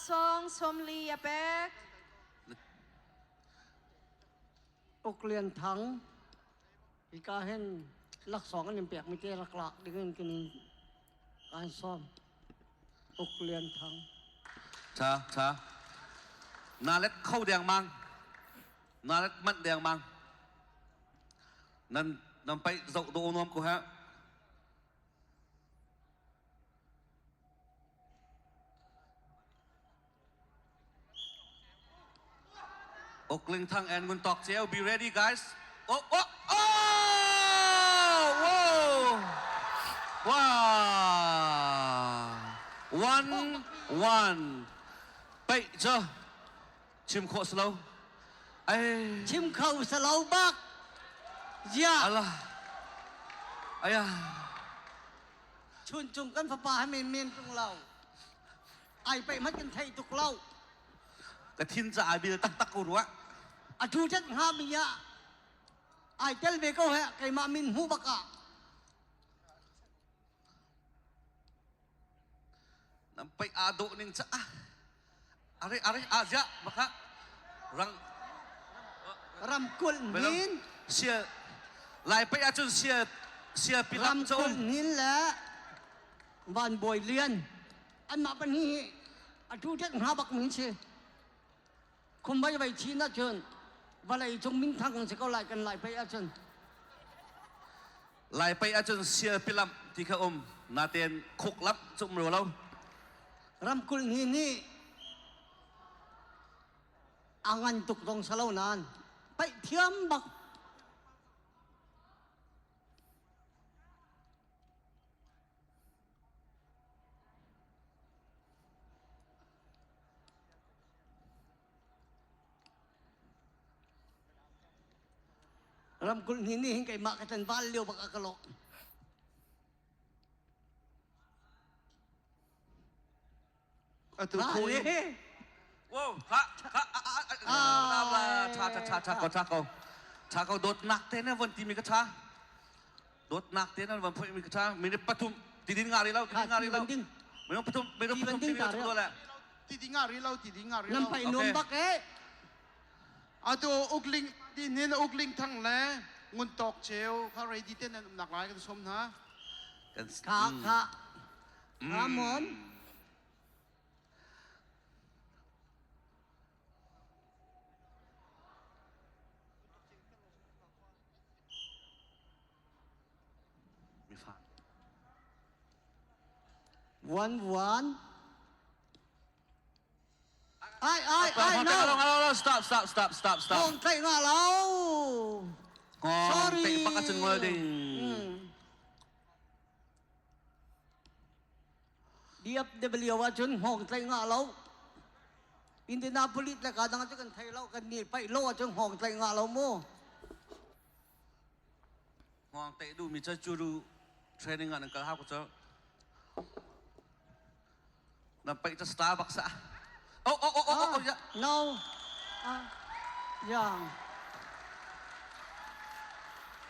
Laksawng 40 a pek. Uk Lian Thang hika hin laksawng an in pekmi te rak lak ding in kan in kaan sawm. Uk Lian Thang. Tha tha. Na let kho dengmang. Na let manh dengmang. Nan nan paih zoh dawh nuam ko ha. Okling Thang and Ngun Tok Ceu, be ready guys. Oh, oh, oh! Whoa! Wow! One, one. Paih cu chim khawh si lo. Ai. Chim kho si lo bak. Zia. Alah. Ayah. Chun cung kan fapa he men men tung lo. Ai paih hmanh kan thei tuk lo. Ka thin ca ai bil taktak ko rua. A thu tet hnga mi ah ai tel ve ko he keimah min hmu bak ah. Nam paih aa dawh ning ca ah. Are are a zia baka rang Ramkulh hnin sia lai paih ahcun sia sia pilam Ramkulh hnin le Van Bawi Lian anmah pahnih hi a tu tek hna bak min si khumbai vai chin ahcun vawlei cung minthang si ko lai kan lai paih ahcun Lai paih ahcun sia pilamh ti kha um natein khuk lamh cu um rua lo. Ramkulh ni nih a ngan tuk dong salo nain paih thiam bak. Ramkulh ni nih hin keimah ka tlangval lio bak ah ka lawh. Atu khui. Wow, ha, ha, ah, tha, tha, tha, tha ko, tha ko. Tha ko, dawtnak te na von timi ka tha. Dawtnak te na von phoih mi ka tha. Minute pathum, ti din nga ri lo, ti din nga ri lo. Minute pathum, minute pathum ti din nga ri lo. Ti ding ah ri lo, ti ding ah ri lo. Nan pai nuam bak eh. Atu ukling din hin ukling thang le ngun tawk cheu kha ready te nan umnak lai kan som hna. Kha kha. Ramon. One one. Ai ai ai no. Stop stop stop stop stop. Hong tlaih nga lo. Sorry. Teh pak acun ngol ding. DFW ahcun hngawng tlaih ngah lo. Indianapolis le ka dang cu kan thei lo kan ni paih lo ahcun hngawng tlaih ngah lo mu. Hngawng tlaih duhmi cu judo training ah nan kal hau ko cu. Nan paih cu Starbucks ah. Oh oh oh oh oh yeah. No. Ah. Yeah.